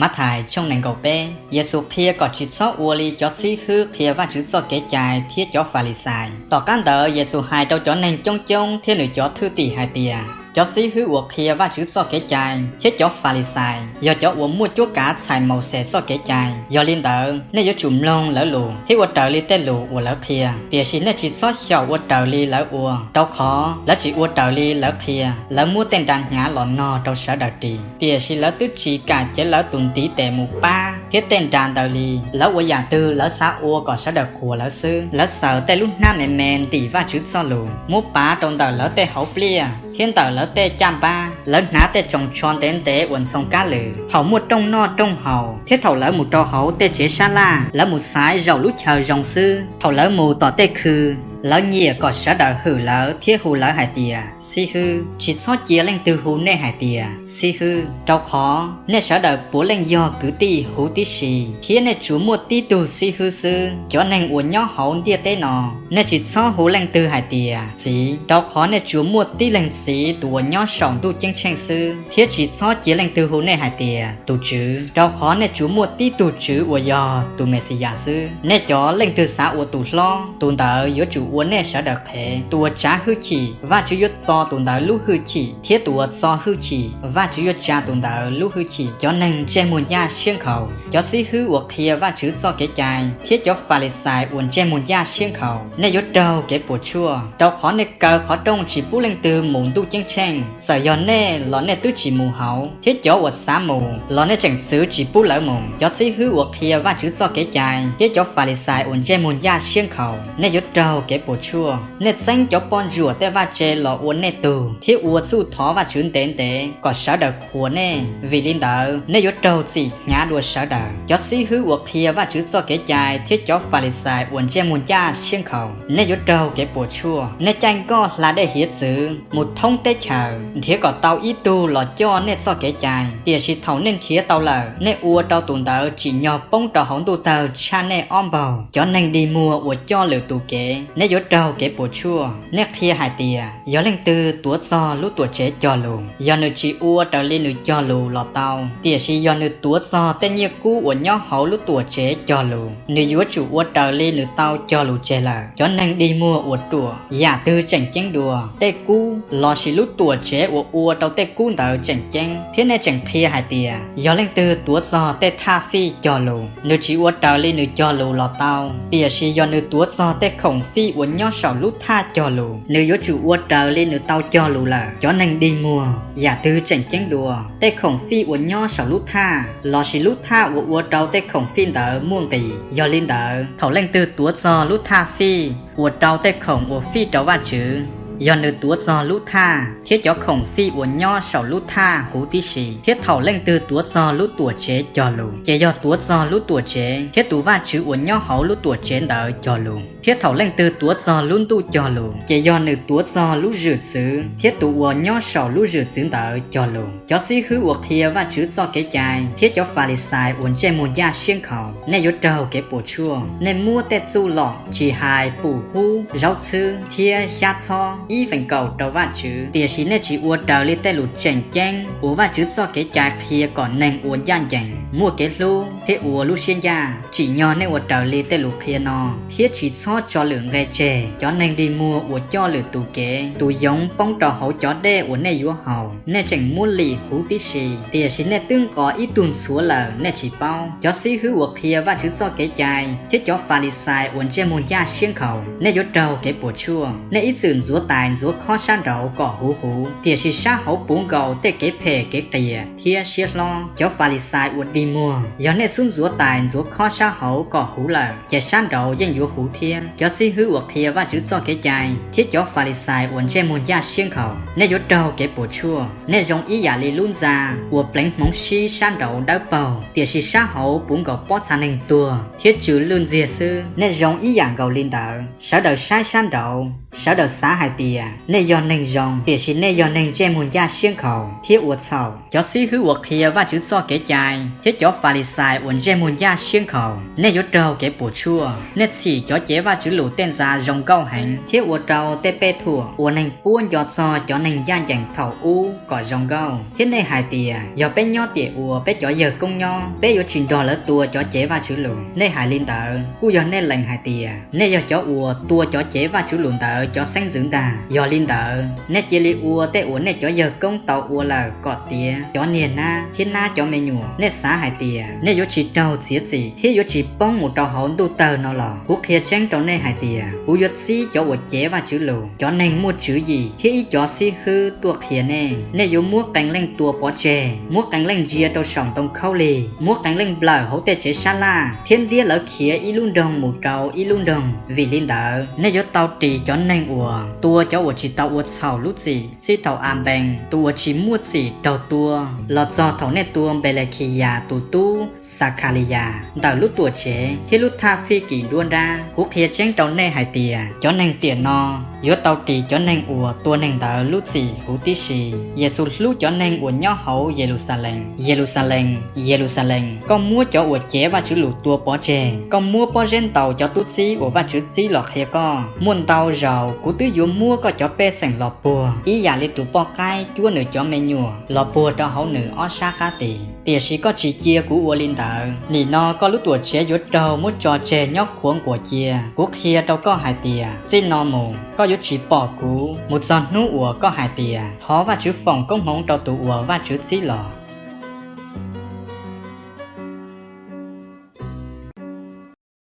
Mathais tshooj nees nkaum peb, Yexus qhia kom tsis txhob ua li cov xib hwb qhia Vajtswv txoj kev cai thiab cov Falixais. Tom qab ntawd Yexus hais rau cov neeg coob coob thiab nws cov thwj tim hais tias, cov xib hwb uas qhia Vajtswv txoj kev cai thiab cov Falixais yog cov uas muaj cuab kav txhais Mauxes txoj kev cai. Yog li ntawd, nej yuav tsum mloog lawv lus thiab ua raws li tej lus uas lawv qhia. Tiam sis nej tsis txhob xyaum ua raws li lawv ua, rau qhov lawv tsis ua raws li lawv qhia. Lawv muab tej nra hnyav los nog rau sawv daws ris, tiam sis lawv twb tsis kam cev lawv tus ntiv tes mus pab thiab tej nra ntawd li. Lawv ua yam twg lawv xav ua kom sawv daws qhuas lawv xwb. Lawv xaws tej lub hnab me me ntim Vajtswv Txojlus, muab pav rau ntawm lawv tej hauv pliaj thiab ntawm lawv tej caj npab. Lawv hnav tej tsoos tsho ntev ntev uas ntxhoo kab lwm thaum muaj rooj noj rooj haus, thiab thaum lawv mus rau hauv tej tsev sab laj, lawv mus xaiv zaum lub chaw zoo xwb. Thaum lawv mus tom tej khw, lawv nyiam kom sawv daws hwm lawv thiab hu lawv hais tias, Xib hwb. Tsis txhob cia leej twg hu nej hais tias, Xib hwb, rau qhov nej sawv daws puav leej yog kwv tij huv tib si, thiab nej tsuas muaj tib tug xib hwb xwb. Cov neeg uas nyob hauv ntiaj teb no, nej tsis txhob hu leej twg hais tias, Txiv, rau qhov nej tsuas muaj tib leeg Txiv tus uas nyob saum ntuj ceeb tsheej xwb. Thiab tsis txhob cia leej twg hu nej hais tias, Tus Tswv, rau qhov nej tsuas muaj tib tug Tswv uas yog tus Mexiyas xwb. Nej cov leej twg xav ua tus hlob, tus ntawd yuav tsum ua nej sawv daws qhev. Tus uas tsav hwj chim, Vajtswv yuav txo tus ntawd lub hwj chim, thiab tus uas txo hwj chim, Vajtswv yuav tsa tus ntawd lub hwj chim. Cov neeg ntsej muag ncaj siab nkhaus, cov xib hwb uas qhia Vajtswv txoj kev cai thiab cov Falixais uas ntsej muag ncaj siab nkhaus, nej yuav raug kev puas tsuaj, rau qhov nej kaw qhov rooj tsis pub leej twg mus ntuj ceeb tsheej. Txawm yog nej los nej twb tsis mus hauv, thiab cov uas xav mus los nej tseem txwv tsis pub lawv mus. Cov xib hwb uas qhia Vajtswv txoj kev cai thiab cov Falixais uas ntsej muag ncaj siab nkhaus, nej yuav raug kev puas tsuaj. Nej txeeb cov poj ntsuam tej vaj tse los ua nej tug, thiab ua txuj thov Vajtswv ntev ntev kom sawv daws qhuas nej. Vim li ntawd, nej yuav raug txim hnyav dua sawv daws. Cov xib hwb uas qhia Vajtswv txoj kev cai thiab cov Falixais uas ntsej muag ncaj siab nkhaus, nej yuav raug kev puas tsuaj. Nej caij nkoj hla dej hiav txwv mus thoob teb chaws, nrhiav kom tau ib tug los coj nej txoj kev cai. Tiam sis thaum nej nrhiav tau lawm, nej ua rau tus ntawd tsim nyog poob rau hauv ntuj tawg tshaj nej ob npaug. Cov neeg dig muag uas coj lwm tus kev, nej yuav raug kev puas tsuaj. Nej qhia hais tias, yog leej twg tuav txog lub Tuamtsev cog lus, yog nws tsis ua raws li nws cog lus los tau. Tiam sis yog nws tuav txog tej nyiaj kub uas nyob hauv lub Tuamtsev cog lus, nws yuav tsum ua raws li nws tau cog lus tseg lawm. Cov neeg dig muag uas ruam, yam twg tseem ceeb dua, tej kub lossis lub Tuamtsev uas ua rau tej kub ntawd tseem ceeb? Thiab nej tseem qhia hais tias, yog leej twg tuav txog tej thaj fij cog lus, nws tsis ua raws li nws cog lus los tau. Tiam sis yog nws tuav txog tej khoom fij uas nyob saum lub thaj cog lus, nws yuav tsum ua raws li nws tau cog lus lawm. Cov neeg dig muag, yam twg tseem ceeb dua, tej khoom fij uas nyob saum lub thaj lossis lub thaj uas ua rau tej khoom fij ntawd muaj nqis? Yog li ntawd, thaum leej twg tuav txog lub thaj fij uas rau tej khoom uas fij rau Vajtswv, yog nws tuav txog lub thaj thiab cov khoom fij uas nyob saum lub thaj huv tib si. Thiab thaum leej twg tuav txog lub Tuamtsev cog lus, ces yog tuav txog lub Tuamtsev thiab tus Vajtswv uas nyob hauv lub Tuamtsev ntawd cog lus. Thiab thaum leej twg tuav txog lub ntuj cog lus, ces yog nws tuav txog lub zwm txwv thiab tus uas nyob saum lub zwm txwv ntawd cog lus. Cov xib hwb uas qhia Vajtswv txoj kev cai thiab cov Falixais uas ntsej muag ncaj siab nkhaus, nej yuav raug kev puas tsuaj. Nej muab tej txuj lom tsis hais pum hub, zaub txhwb, thiab xyab txhob ib feem kaum rau Vajtswv, tiam sis nej tsis ua raws li tej lus tseem ceeb uas Vajtswv txoj kev cai qhia kom neeg ua ncaj ncees, muaj kev hlub thiab ua lub siab ncaj. Tsim nyog nej ua raws li tej lus qhia no, thiab tsis txhob tso lwm nqe tseg. Cov neeg dig muag uas coj lwm tus kev, tus yoov poob rau hauv cov dej uas nej yuav haus, nej tseem muab lim huv tib si, tiam sis nej twb nqos ib tug ntxhuav lawm nej tsis paub. Cov xib hwb uas qhia Vajtswv txoj kev cai thiab cov Falixais uas ntsej muag ncaj siab nkhaus, nej yuav raug kev puas tsuaj. Nej ib txwm ntxuav tais ntxuav khob sab nraud kom huv huv, tiam sis sab hauv puv nkaus tej kev phem kev qias thiab siab hlob. Cov Falixais uas dig muag, yog nej xub ntxuav tais ntxuav khob sab hauv kom huv lawm, ces sab nraud yeej yuav huv thiab. Cov xib hwb uas qhia Vajtswv txoj kev cai thiab cov Falixais uas ntsej muag ncaj siab nkhaus, nej yuav raug kev puas tsuaj. Nej zoo ib yam li lub ntxa uas pleev hmoov sib sab nraud dawb paug, tiam sis sab hauv puv nkaus pob txha neeg tuag thiab tsw lwj ntxiag xwb. Nej zoo ib yam nkaus li ntawd. Sawv daws saib sab nraud, Sawv daws xav hais tias nej yog neeg zoo, tiam sis nej yog neeg ntsej muag ncaj siab nkhaus thiab ua txhaum. Cov xib hwb uas qhia Vajtswv txoj kev cai thiab cov Falixais uas ntsej muag ncaj siab nkhaus, nej yuav raug kev puas tsuaj! Nej txhim cov cev Vajtswv lus tej ntxa zoo nkauj heev thiab ua rau tej pej thuam uas neeg puab nco txog cov neeg ncaj ncees thaum ub kom zoo nkauj, thiab nej hais tias, Yog peb nyob tiam uas peb cov yawg koob nyob, peb yuav tsis nrog lawv tua cov cev Vajtswv lus. Nej hais li ntawd kuj yog nej lees hais tias nej yog cov uas tua cov cev Vajtswv lus ntawd cov xeeb ntxwv ntag. Yog li ntawd, nej cia li ua tej uas nej cov yawg koob tau ua lawm kom tiav cov niag nab thiab nab cov me nyuam. Nej xav hais tias nej yuav tsis raug txiav txim thiab yuav tsis poob mus rau hauv ntuj tawg no los? Kuv qhia tseeb rau nej hais tias kuv yuav txib cov uas cev Vajtswv lus, cov neeg muaj tswv yim thiab ib cov xib hwb tuaj qhia nej. Nej yuav muab qee leej tua pov tseg, muab qee leej ntsia rau saum ntoo khaub lig, muab qee leej nplawm hauv tej tsev sab laj thiab ntiab lawv khiav ib lub nroog mus rau ib lub nroog. Vim li ntawd, nej yuav tau ris cov neeg uas tua cov uas tsis tau ua txhaum lub txim, txij thaum Anpees tus uas tsis muaj txim raug tua los txog thaum nej tua Npelekhiyas tus tub Xakhaliyas ntawm lub Tuamtsev thiab lub thaj fij kim nruab nrab. Kuv qhia tseeb rau nej hais tias cov neeg tiam no yuav tau ris cov neeg uas tua neeg ntawd lub txim huv tib si. Yexus hlub cov neeg uas nyob hauv Yeluxalees. Yeluxalees, Yeluxalees, koj muab cov uas cev Vajtswv lus tua pov tseg! Koj muab pob zeb ntaus cov tub txib uas Vajtswv txib los qhia koj! Muaj ntau zaus kuv twb yuav muab koj cov pej xeem los puag ib yam li tus poj qaib cuab nws cov me nyuam los puag rau hauv nws ob sab qab tis, tiam sis koj tsis cia kuv ua li ntawd. Nim no koj lub Tuamtsev yuav raug muab tso tseg nyob qhuav nquas cia. Kuv qhia rau koj hais tias, txij no mus koj yuav tsis pom kuv mus txog hnub uas koj hais tias, Thov Vajtswv foom koob hmoov rau tus uas Vajtswv txib los.